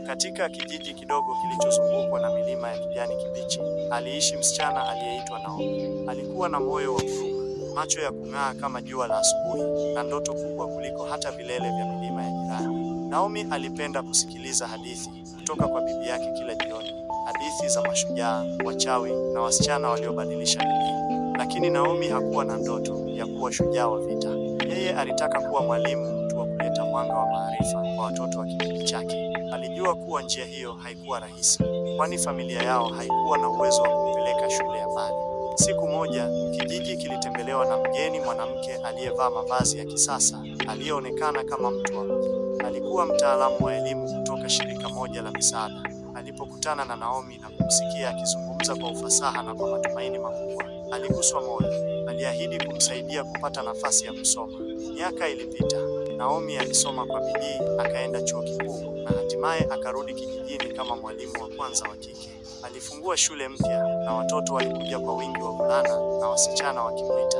Katika kijiji kidogo kilichozungukwa na milima ya kijani kibichi, aliishi msichana aliyeitwa Naomi. Alikuwa na moyo wa huruma, macho ya kung'aa kama jua la asubuhi, na ndoto kubwa kuliko hata vilele vya milima ya jirani. Naomi alipenda kusikiliza hadithi kutoka kwa bibi yake kila jioni, hadithi za mashujaa, wachawi na wasichana waliobadilisha dunia. Lakini Naomi hakuwa na ndoto ya kuwa shujaa wa vita. Yeye alitaka kuwa mwalimu, mtu wa kuleta mwanga wa maarifa kwa watoto wa kijiji chake. Alijua kuwa njia hiyo haikuwa rahisi, kwani familia yao haikuwa na uwezo wa kumpeleka shule ya mbali. Siku moja, kijiji kilitembelewa na mgeni mwanamke aliyevaa mavazi ya kisasa, aliyeonekana kama mtu wa mji. Alikuwa mtaalamu wa elimu kutoka shirika moja la misaada. Alipokutana na Naomi na kumsikia akizungumza kwa ufasaha na kwa matumaini makubwa, aliguswa moyo. Aliahidi kumsaidia kupata nafasi ya kusoma. Miaka ilipita. Naomi alisoma kwa bidii, akaenda chuo kikuu na hatimaye akarudi kijijini kama mwalimu wa kwanza wa kike. Alifungua shule mpya na watoto walikuja kwa wingi, wavulana na wasichana wakimwita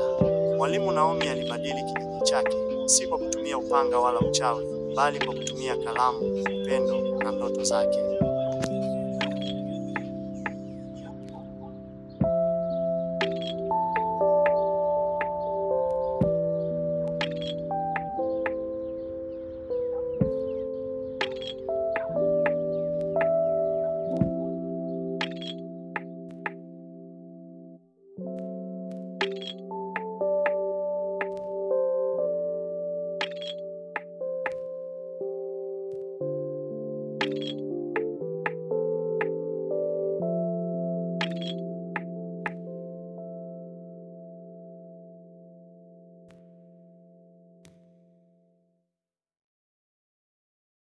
mwalimu. Naomi alibadili kijiji chake, si kwa kutumia upanga wala uchawi, bali kwa kutumia kalamu, upendo na ndoto zake.